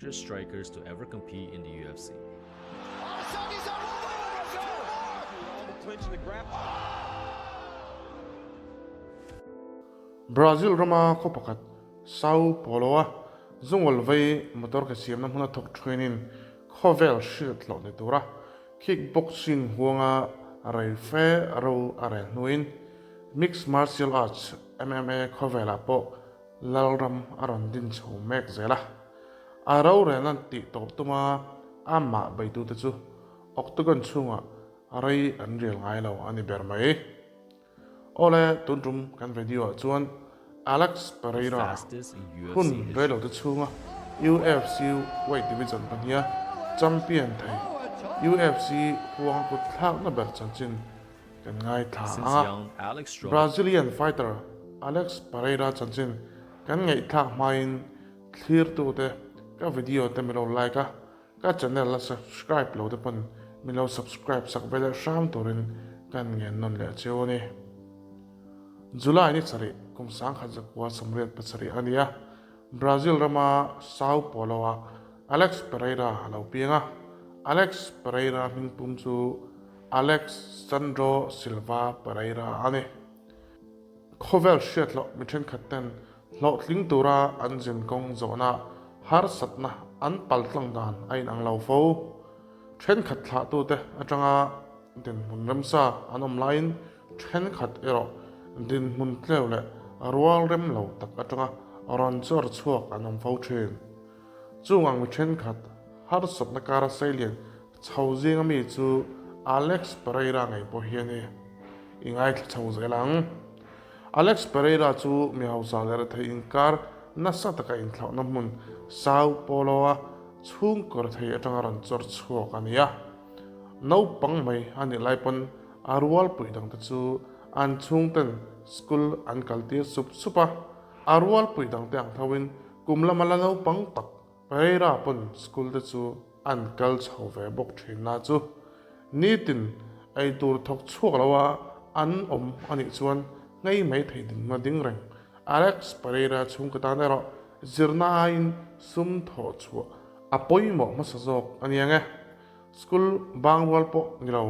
dangerous strikers to ever compete in the UFC. Brazil rama khaw pakhat Sao Paulo-a zungawl vei motor ke siamna hmuna thawk ṭhuainin khawvel hriat hlawh ni tura kickboxing huanga rei fe ro a rel hnuin mixed martial arts, MMA, khawvelah pawh Lalram a rawn din chho mek zel a. A rorelna tih tawp tuma amah beitute chu octagon chhungah rei an rial ngai lo a ni ber mai. Awle, tun tum kan video ah chuan Alex Pereira hun reilote chhunga UFC Weight Division pahniha champion thei UFC huang kut thlakna ber chanchin kan ngaithla ang a. Brazilian fighter Alex Pereira chanchin kan ngaihthlak hmain thlirtute ka video te min lo like a, Ka channel la subscribe lo te pawn min lo subscribe sak ve leh hram turin kan ngen nawn leh cheu a ni. July ni sarih kum 1987 a ni a, Brazil rama Sao Paulo ah Alex Pereira a lo piang a. Alex Pereira hmingpum chu Alex Sandro Silva Pereira a ni. Khawvel hriat loh mi thenkhat ten Hlawhtling tura an zin kawng zawhna harsatna an paltlang dan a inang lo fo. Thenkhat thlahtute atanga dinhmun remsa an awm laiin thenkhat erawh dinhmun tleu leh rual rem lo tak atanga rawn chawr chhuak an awm fo thin. Chung ang mi thenkhat harsatna kara seilian chho zinga mi chu Alex Pereira ngei pawh hi a ni. I ngaithla chho zel ang. Alex Pereira chu mi hausa leh rethei inkar nasa taka inthlauhna hmun Sao Paulo-a chhungkaw rethei atanga rawn chawr chhuak a ni a. Naupang mai a nih lai pawn a rualpui dangte chu an chhungten school an kaltir sup sup a. A rualpui dangte ang thoin kum lama la naupang tak Pereira pawn school te chu an kal chho ve bawk thin na chu nitin ei tur thawk chhuak lo a an awm a nih chuan ngei mai thei dinhmun a ding reng. Alex Pereira chhungkaw tan erawh zirna aiin sum thawh chhuah a pawimawh hmasa zawk a ni ang e. School bang rual pawh ni lo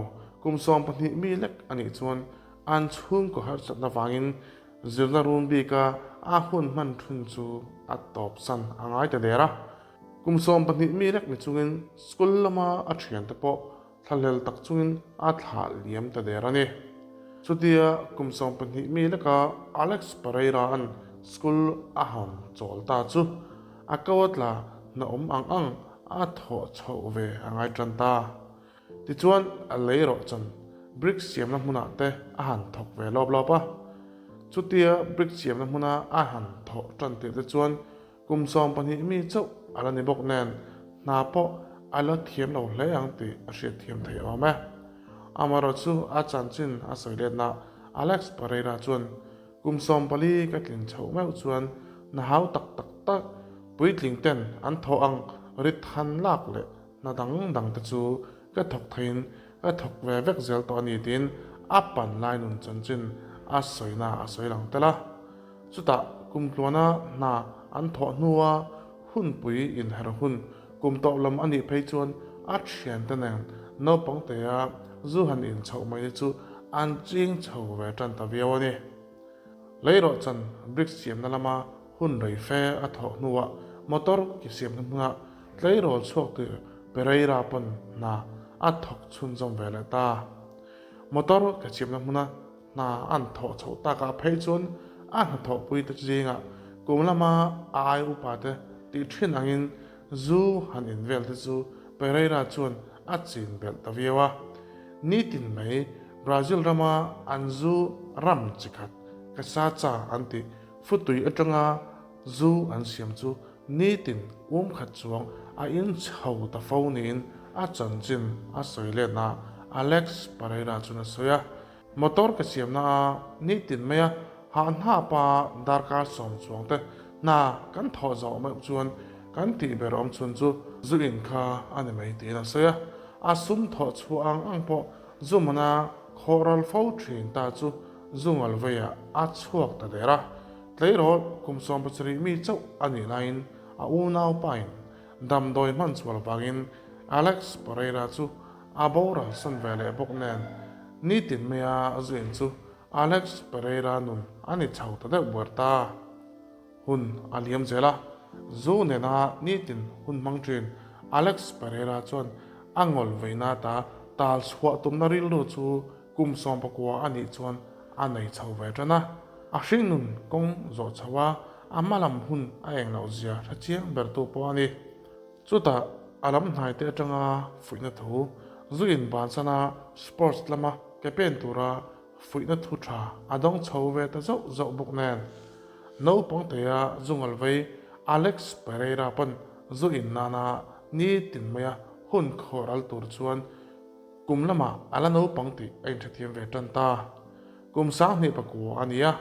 kum 12 mi lek a nih chuan an chhungkaw harsatna vangin Zirna run bika a hun hman thun chu a tawpsan a ngai ta der a. Kum 12 mi lek ni chungin school lama a thiante pawh thlahlel tak chungin a thlah liam ta der a ni. Chutia kum 12 mi leka Alex Pereira-a'n school a han chawl ta chu a ko a tla hna awm ang ang a thawh chhoh ve a ngai tan ta. Tichuan, a lei rawh chuan brick siamna hmunah te a han thawk ve lawp lawp a. Chutia brick siamna hmuna a han thawh tan tirh te chuan kum 12 mi chauh a la ni bawk nen hna pawh a la thiam lo hle ang tih a hriat thiam thei awm e. Amaherawhchu a chanchin a sawi letna Alex Pereira chuan Kum 14 ka tlin chhoh meuh chuan hna hau tak tak tak puitling ten an thawh ang rit han lak leh Hna dang dang te chu ka thawk theiin ka thawk ve vek zel tawh a ni tiin a pan lai nun chanchin a sawina a sawi lang tel a. Chutah kum tluana hna an thawh hnua hunpui inher hun kum tawp lam a nih phei chuan a thiante nen naupang tea zu han inchhoh mai te chu an ching chho ve tan ta viau a ni. Leirawh chan brick siamna lama hun rei fe a thawh hnuah motor ki siamna hmunah Tleirawl chhuak tir Pereira pawn hna a thawk chhunzawm ve leh ta. Motor ke chhipna hmuna hna an thawh chhoh takah phei chuan a hnathawhpuite zingah kum lama a ai upate tih thin angin zu han in vel te chu Pereira chuan a chin belh ta viau a. Nitin mai Brazil rama an zu ram chi khat Cachaça an tih futui atanga zu an siam chu Nitin um khat chuang a in chho ta fo niin a chanchin a sawi letna Alex Pereira chuan a sawi a. Motor ka siamna a nitin mai a hahhnapa darkar 10 chuang te hna kan thawh zawh meuh chuan kan tih ber awm chhun chu zu in kha a ni mai tiin a sawi a. A sum thawh chhuah ang ang pawh zu mana khawhral fo thin ta chu zu ngalveiah a chhuak ta der a. Tleirawl kum 17 mi chauh a nih laiin a unaupain Damdawi hman chhual vangin Alex Pereira chu a boral san ve leh bawk nen, nitin maia zuin chu Alex Pereira nun a ni chho ta deuh buar ta. Hun a liam zel a, zu nena nitin hun hmang thin Alex Pereira chuan a ngawl veina ta tal chhuah tumna rilru chu kum 19 a nih chuan a nei chho ve tan a. A hringnun kawng zawh chho a, a hma lam hun a eng loh zia hre chiang bertu pawh a ni. Chutah a lam hnaite atanga fuihna thu, zu inbansana sports lama ke pen tura Fuihna thu tha a dawng chho ve ta zauh zauh bawk nen, naupang theia zu ngalvei Alex Pereira pawn zu in nana nitin maia hun khawr al tur chuan kum lamah a la naupang tih a inhrethiam ve tan ta. Kum 29 a ni a,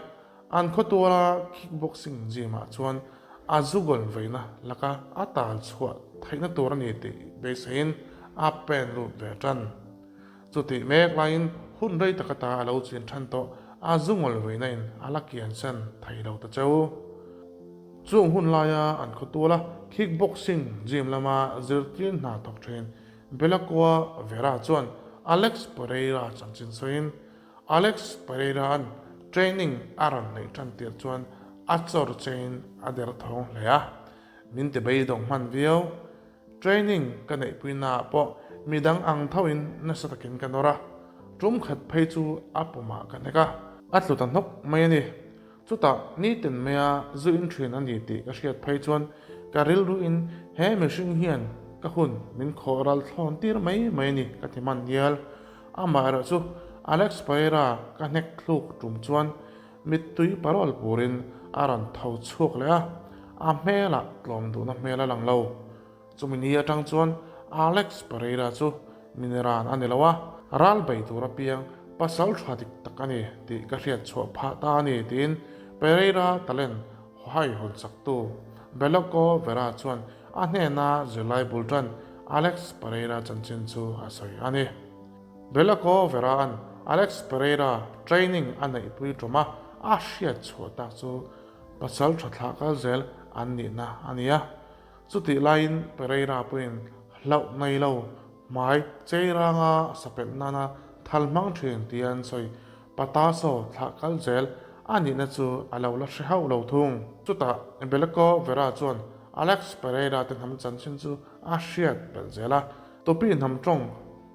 an khawtuala kickboxing gym ah chuan a zu goal veina laka a tal chhuah theihna tur a ni tih beiseiin a pen lut ve tan. Chutih mek laiin hun rei tak ata a lo chin than tawh a zu ngawl veina in a la kian sen thei lo ta cheu. Chung hun laia an khawtuala kickboxing gym lama zirtir hna thawk thin Belacqua Vera chuan Alex Pereira chanchin sawiin, Alex Pereira-a'n training a rawn neih tan tir chuan a chawr chein a derthawng hle a, min ti beidawng hman viau. Training ka neihpuina ah pawh midang ang thoin nasa takin ka nawr a, tum khat phei chu a pumah ka hnek a. A tlu ta hnawk mai a ni. Chutah nitin maia zu in thin a ni tih ka hriat phei chuan ka rilruin he mihring hian ka hun min khawh ral thlawn tir mai mai a ni ka ti hman hial. Amaherawh chu Alex Pereira ka hnek thluk tum chuan Mittui parawl purin a rawn tho chhuak leh a, a hmelah tlawm duhna hmel a lang lo. Chumi ni atang chuan Alex Pereira chu miniran a ni lo a, ral bei tur apiang pasal tha dik tak a ni tih ka hriat chhuah phah ta a ni tiin Pereira talent hawhai hawn chaktu Belocco Vera chuan a hnena zirlai bul tan Alex Pereira chanchin chu a sawi a ni. Belako Vera-a'n Alex Pereira training a neihpui ṭawm a, a hriat chhuah tak chu pasal ṭha thlah kal zel an nihna a ni a. Chutih laiin Pereira pawhin hlauh nei lo hmai chei ranga sapelh nana thal hmang ṭhin tia an sawi Pataso thlah kal zel a nihna chu a lo la hre hauh lo thung. Chutah Belako Vera chuan Alex Pereira te hnam chanchin chu a hriat belh zel a, Tupi hnam ṭawng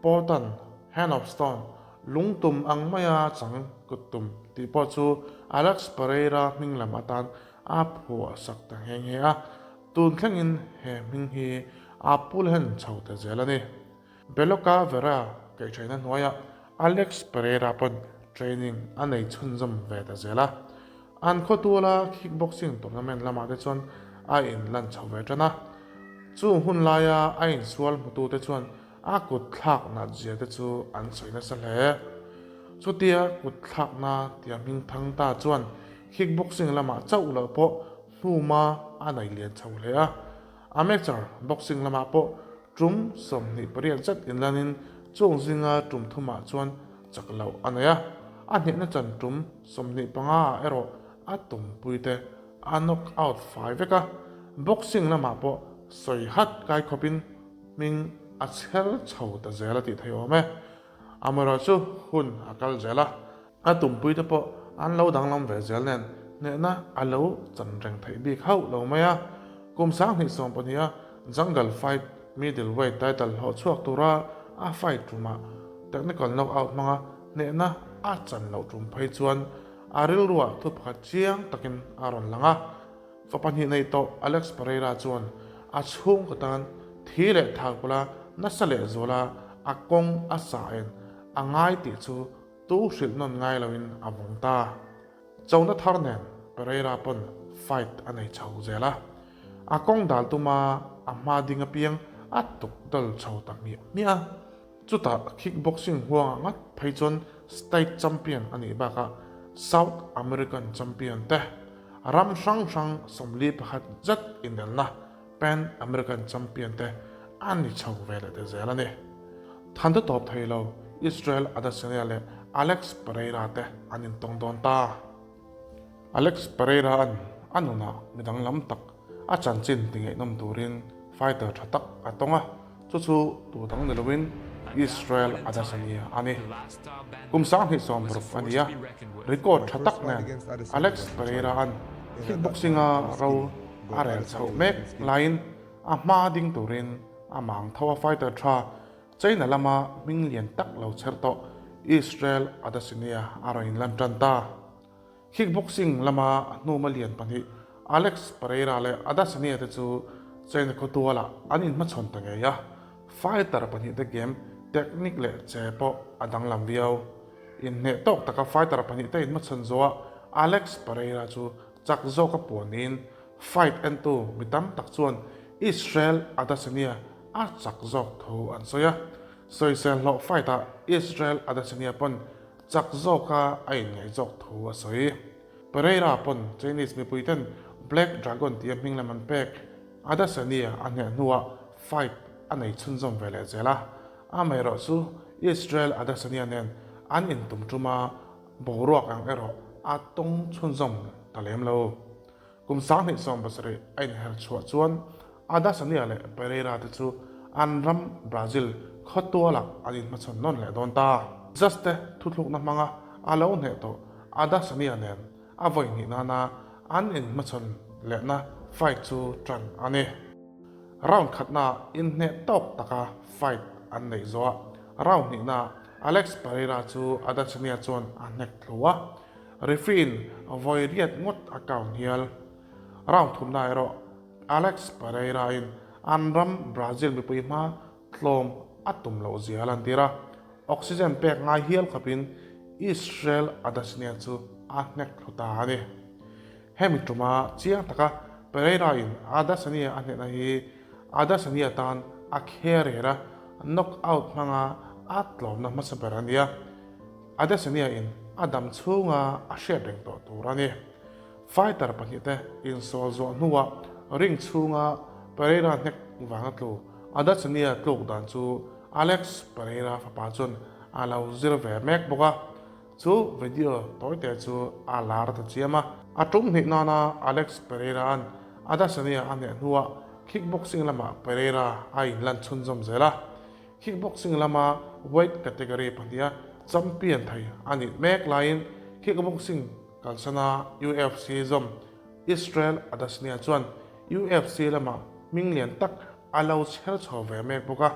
Portan, Hand of Stone, lungtum ang maia chang kuttum tih pawh chu Alex Pereira hming lam atan a phuah sak ta nghe nghe a, tun thlengin he hming hi a pulhen chho ta zel a ni. Beloka Vera kaihhraina hnuaiah Alex Pereira pawn training a nei chhunzawm ve ta zel a, an khawtuala kickboxing tournament lamah te chuan a inlan chho ve tan a, chung hun laia a insual hmutute chuan A kut thlak nat zia te chu an sawi nasa hle. Chutia kut thlakna tia hming thang ta chuan kickboxing lamah chauh loh pawh hnuma a nei lian chho hle a. Amateur boxing lamah pawh tum 28 zet inlanin chung zinga tum thumah chuan chak loh a nei a. A hnehna chan tum 25 ah erawh a tumpui te a knock out fai vek a. Boxing lamah pawh sawi hat kai khawpin Hming a chher chho ta zel a tih theih awm e. Amaherawh chu hun a kal zel a, a tumpui te pawh an lo danglam ve zel nen hnehna a lo chan reng theih bik hauh lo mai a. Kum 2012 a Jungle Fight Middleweight title hlawh chhuak tura a fight tumah technical knockout hmanga hnehna a chan loh tum phei chuan a rilruah thu pakhat chiang takin a rawn lang a. Fa pahnih nei tawh Alex Pereira chuan a chhungkaw tan thi leh thakpula nasa leh zuala a kawng a sah en a ngai tih chu tu hrilh nawn ngai loin a vawng ta. Chona thar nen Pereira pawn fight a nei chho zel a, a kawng dal tuma a hma ding apiang a tuk dal chho ta hmiah hmiah a. Chutah kickboxing huangah ngat phei chuan state champion a nih bakah South American champion te, ram hrang hrang 41 zet inelna Pan American champion te a ni chho ve leh ta zel a ni. Thante tawp thei lo Israel Adesanya leh Alex Pereira te an intawng dawn ta. Alex Pereira-a'n a nunah midang lam tak a chanchin ti ngaihnawm turin. Fighter tha tak a tawng a, chu chu tu dang ni loin Israel Adesanya a ni. Kum 2060 a ni a, record tha tak nen Alex Pereira-a'n kickboxing-a ro a rel chhoh mek laiin a hma ding turin a mang tho a fighter tha China lama hming lian tak lo chher tawh Israel Adesanya a rawn inlan tan ta. Kickboxing lama hnuma lian pahnih Alex Pereira leh Adesanya te chu China khawtualah an inhmachhawn ta ngei a, fighter pahnihte game technique leh che pawh a danglam viau. Inhneh tawk taka fighter pahnihte inhmachhawn zawhah Alex Pereira chu chak zawka puanin fight entu mi tam tak chuan Israel Adesanya a chak zawk thu an sawi a, sawisel hlawh fight-ah Israel Adesanya pawn Chak zawka a inngaih zawk thu a sawi. Pereira pawn Chinese mipuiten Black Dragon tia hming lam an pek Adesanya a hneh hnuah fight a nei chhunzawm ve leh zel a. Amaherawh chu Israel Adesanya nen an intum tuma boruak ang erawh a tawng chhunzawm ta lem lo. Kum 2017 a inher chhuah chuan Adesanya leh Pereira te chu an ram Brazil khawtualah an inhmachhawn nawn leh dawn ta. Judge te thuthlukna hmanga a lo hneh tawh Adesanya nen a vawi hnih nana an inhmachhawn lehna fight chu tan a ni. Round khatnaah inhneh tawk taka fight an neih zawh a, round hnihnaah Alex Pereira chu Adesanya chuan a hnek thlu a. Referee-in vawi riat ngawt a count hial. Round thumna erawh Alex Pereira-in an ram Brazil mipui hma tlawm a tum loh zia a lantir a, oxygen pek ngai hial khawpin Israel Adesanya chu a hnek thlu ta a ni. Hemi tuma chiang taka Pereira-in Adesanya a hnehna hi Adesanya tan a kher a, knockout hmanga a tlawmna hmasa ber a ni a. Adesanya in a dam chhunga a hriat reng tawh tur a ni. Fighter pahnihte insawl zawh hnuah ring chhunga Pereira hnek vanga tlu Adesanya tluk dan chu Alex Pereira fapa chuan a lo zir ve mek bawk a, chu video tawite chu a lar ta chiam a. A tum hnih nana Alex Pereira-a'n Adesanya a hneh hnuah kickboxing lamah Pereira a inlan chhunzawm zel a. Kickboxing lama weight category pahniha champion thei a nih mek laiin kickboxing kalsana UFC zawm Israel Adesanya chuan UFC lama hming lian tak a lo chher chho ve mek bawk a.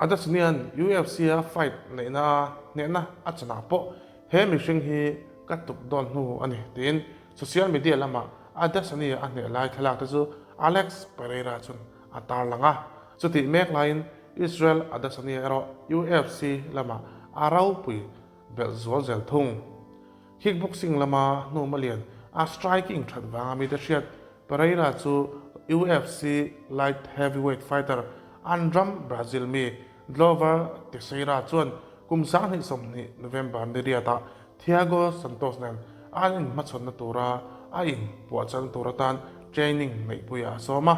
Adesanya'n UFC-a fight neihna hnehna a chanah pawh he mihring hi ka tuk dawn hnu a ni tiin social media lama Adesanya a hneh lai thlalak te chu Alex Pereira chuan a tarlang a. Chutih mek laiin Israel Adesanya erawh UFC lamah a ropui belh zual zel thung. Kickboxing lama hnuma lian a striking that vanga mite hriat Pereira chu UFC light heavyweight fighter an ram Brazil mi Glover Teixeira chuan kum 2020 November ni riatah Thiago Santos nen an inhmachhawnna tura a inpuahchal tur atan training neihpuiah a sawm a.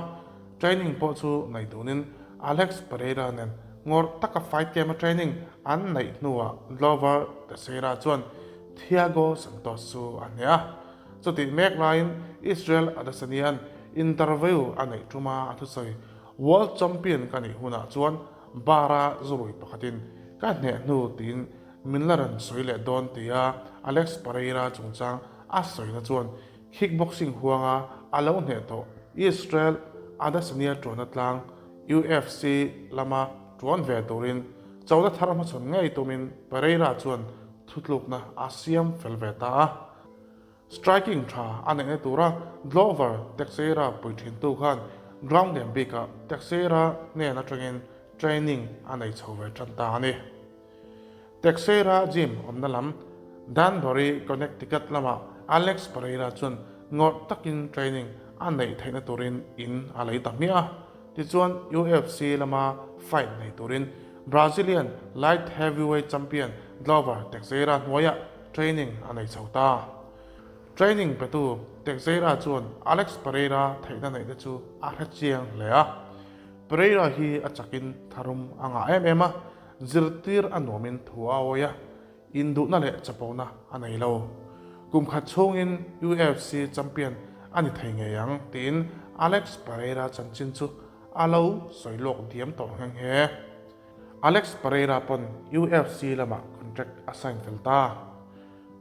Training pawh chu nei dunin Alex Pereira nen ngawrh taka fight game-a training an neih hnuah Glover Teixeira chuan Thiago Santos chu a hneh a. Chutih mek laiin Israel Adesanya-a'n interview a neih tuma a thusawi, World Champion ka nih hunah chuan bar-a zurui pakhatin ka hneh hnu tiin min la rawn sawi leh dawn tia Alex Pereira chungchang a sawina chuan kickboxing huanga a lo hneh tawh Israel Adesanya tuanna tlang UFC lama tuan ve turin chona thar hmachhawn ngei tumin Pereira chuan thutlukna a siam fel ve ta a. Striking tha a neihna tura Glover Teixeira pui thintu khan ground lian bikah Teixeira hnen atangin training a nei chho ve tan ta a ni. Teixeira gym awmna lam Danbury, Connecticut lamah Alex Pereira chuan ngawrh takin training a neih theihna turin in a lei ta hmiah a. Tichuan UFC lama fight nei turin Brazilian light heavyweight champion Glover Teixeira hnuaiah training a nei chho ta. Training petu Teixeira chuan Alex Pereira theihna neihte chu a hre chiang hle a. Pereira hi a chakin tharum a ngah em em a, Zirtir a nuamin thu a awi a, induhna leh chapona a nei lo. Kum khat chhungin UFC champion a ni thei ngei ang, tiin Alex Pereira chanchin chu a lo sawi lawk diam tawh nghe nghe. Alex Pereira pawn UFC lamah contract a sign fel ta.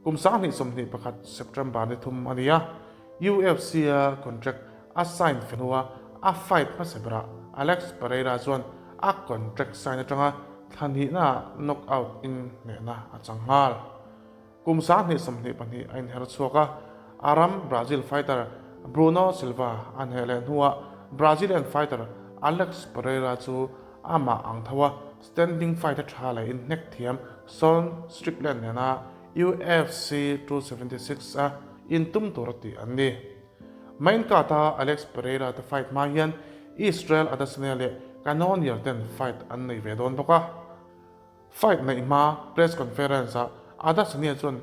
Kum 2021 September ni thum a ni a, UFC-a contract a sign fel hnua a fight hmasa berah Alex Pereira chuan a contract sign atanga thla hnihnaah knockout in hnehna a chang nghal. Kum 2022 a inher chhuak a, a ram Brazil fighter Bruno Silva a hneh leh hnuah Brazilian fighter Alex Pereira chu amah ang tho a standing fight a tha leh inhnek thiam Sean Strickland nena UFC 276 a intum tur a tih an ni. Main card a Alex Pereira te fight hma hian Israel Adesanya leh Cannonier ten fight an nei ve dawn bawk a. Fight neih hma press conference ah Adesanya chuan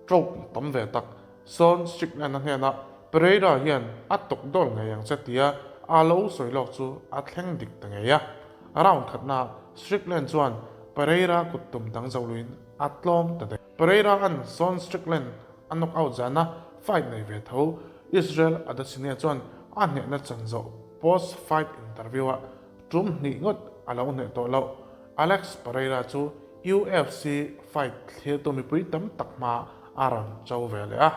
trope tam ve tak Sean Strickland a hnenah Pereira hian a tawk dawl ngei ang che tia a lo sawi lawk chu a thleng dik ta ngei a. Round khatnaah Strickland chuan Pereira kut tum dang zo luin a tlawm ta daih. Pereira an Sean Strickland a knock out zana fight nei ve tho Israel Adesanya chuan a hnehna chan zawh post fight interview ah tum hnih ngawt a lo hneh tawh loh. Alex Pereira chu UFC fight thlirtu mipui tam tak hma a rawn cho ve leh a.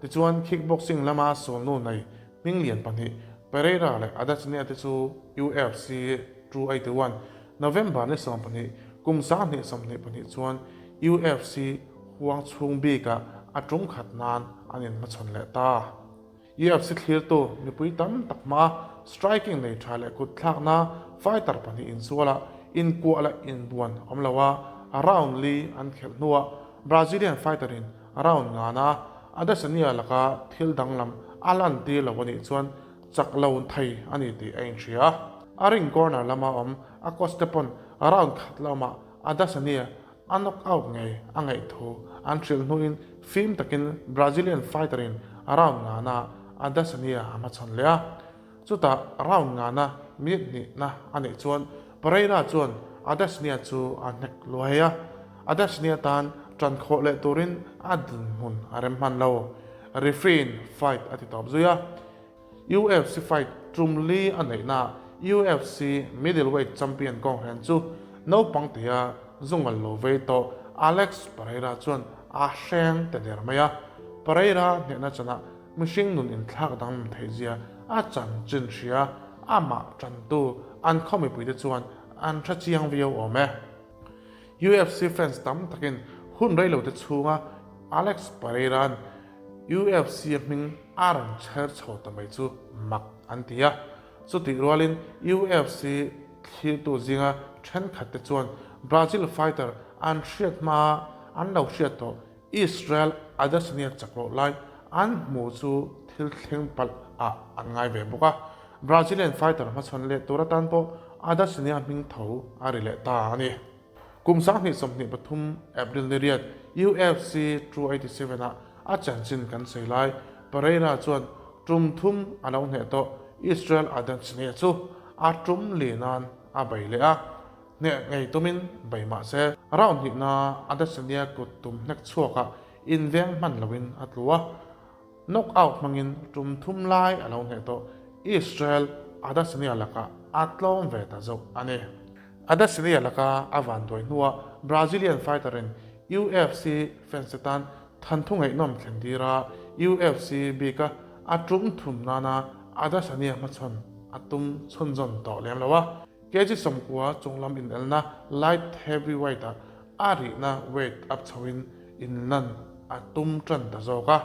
Tichuan kickboxing lama sualnu nei hminglian pahnih Pereira leh Adesanya te chu UFC 281 November ni 12 kum 2022 chuan UFC huang chhung bikah a tum khat nan an inhmachhawn leh ta. UFC thlirtu mipui tam tak hmaa striking nei tha leh kut thlakna fighter pahnih insuala inkuah leh inbuan awm lo a, round li an khelh hnuah Brazilian fighter in round ngana Adesanya laka thil danglam a lantir lo a nih chuan chak lo thei a ni tih a inhria a. A ring corner lama awm a coach te pawn round khat lamah Adesanya A knockout ngei a ngaih thu an hrilh hnuin fim takin Brazilian fighter in round ngana Adesanya a hmachhawn leh a. Chutah round ngana minute hnihna a neih chuan Pereira chuan Adesanya chu a hnek luai a. Adesanya tan tan khawh leh turin a dinhmun a rem hman lo. Referee in fight a ti tawp zui a. UFC fight tum li a neihna UFC middleweight champion kawnghren chu naupang tia zungal lo vei tawh Alex Pereira chuan a hreng ta der mai a. Pereira hnehna chanah mihring nun inthlak danglam theihzia a chanchin hria amah tantu an khaw mipuite chuan an hre chiang viau awm e. UFC fans tam takin hun reilote chhunga Alex Pereira'n UFC-a hming a rawn chher chho ta mai chu mak an ti a. Chutih rualin UFC thlirtu zinga thenkhatte chuan Brazil fighter an hriat hmaa an lo hriat tawh Israel Adesanya chak loh lai an hmuh chu thil thleng palh ah an ngai ve bawk a. Brazilian fighter hmachhawn leh tur atan pawh Adesanya hming tho a ri leh ta a ni. Kum 2023 April ni riat UFC 287 ah a chanchin kan sawi lai Pereira chuan tum thum a lo hneh tawh Israel Adesanya chu a tum li nan a bei leh a. Hneh ngei tumin bei mah se round hnihna Adesanya kut tum hnek chhuakah inveng hman loin a tlu a. Knockout hmangin tum thum lai a lo hneh tawh Israel Adesanya lakah a tlawm ve ta zawk a ni. Adesanya laka a vanduai hnuah Brazilian fighter in UFC fans te tan thanthu ngaihnawm thlen tir a, UFC bika a tum thum nana Adesanya hmachhawn a tum chhunzawm tawh lem lo a. Kg 90 chunglam inelna light heavyweight ah a rihna weight up chhoin inlan a tum tan ta zawk a.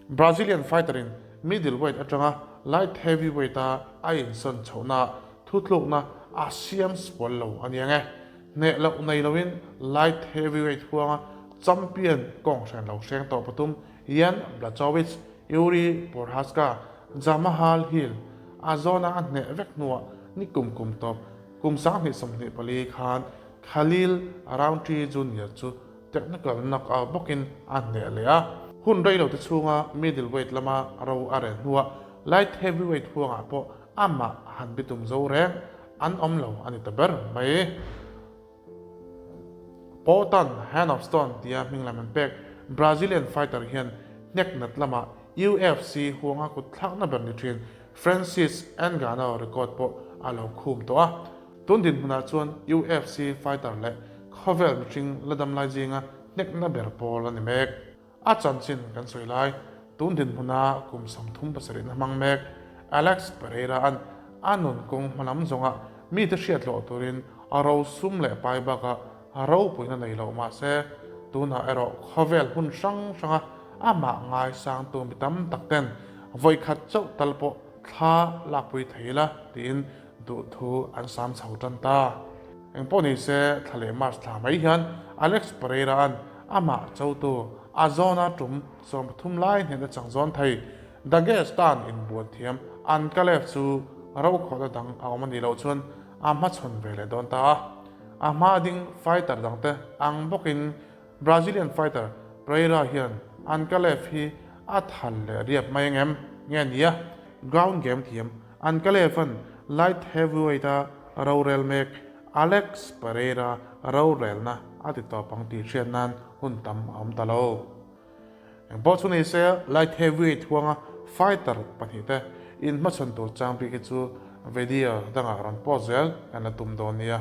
Brazilian fighter in middleweight atanga light heavyweight a a insawn chhohnaah thutlukna a siam sual lo a nia nge. Hneh loh nei loin light heavyweight huanga champion kawng hran lo hreng tawh pathum Jan Blachowicz, Yuri Prochazka, Jamahal Hill a zawna a hneh vek hnuah ni kum kum tawp kum 2024 khan Khalil Rountree Junior chu technical knockout bawkin a hneh leh a. Hun reilote chhunga middleweight lama ro a rel hnuah light heavyweight huangah pawh amah han bitum zo reng an awm lo a ni ta ber mai. Potan Hand of Stone tia hming lam an pek Brazilian fighter hian hnek nat lamah UFC huanga kut thlakna ber ni thin. Francis Ngannou record pawh a lo khum tawh a. Tun dinhmunah chuan UFC fighter leh khawvel mihring la dam lai zinga hnekna ber pawl a ni mek. A chanchin kan sawi lai, tun dinhmuna kum 37 na hmang mek Alex Pereira-a'n a nun kawng hmalam zawnga mite hriat hlawh turin a ro sum leh pai bakah a ropuina nei loh mahse, tunah erawh khawvel hmun hrang hranga amah ngaisangtu mi tam tak ten vawikhat chauh tal pawh thla lakpui thei ila tiin duhthu an sam chho tan ta. Engpawh ni se, thla leh March thla mai hian Alex Pereira-a'n amah chotu a zawna tum 13 lai hnehna chang zawn thei Dagestan inbuan thiam Ankalaev chu rokhawhna dang a awm a nih loh chuan a hmachhawn ve leh dawn ta a. A hma ding fighter dangte ang bawkin Brazilian fighter Pereira hian Ankalaev hi a thal leh riap mai ang em? Nge nia, ground game thiam Ankalaev-a'n light heavyweight-a rorel mek Alex Pereira rorelna a ti tawp ang tih hriat nan hun tam a awm ta lo. Engpawh chu ni se, light heavyweight huanga fighter pahnihte inhmachhawn tur chang bik hi chu video dangah rawn post zel kan la tum dawn nia.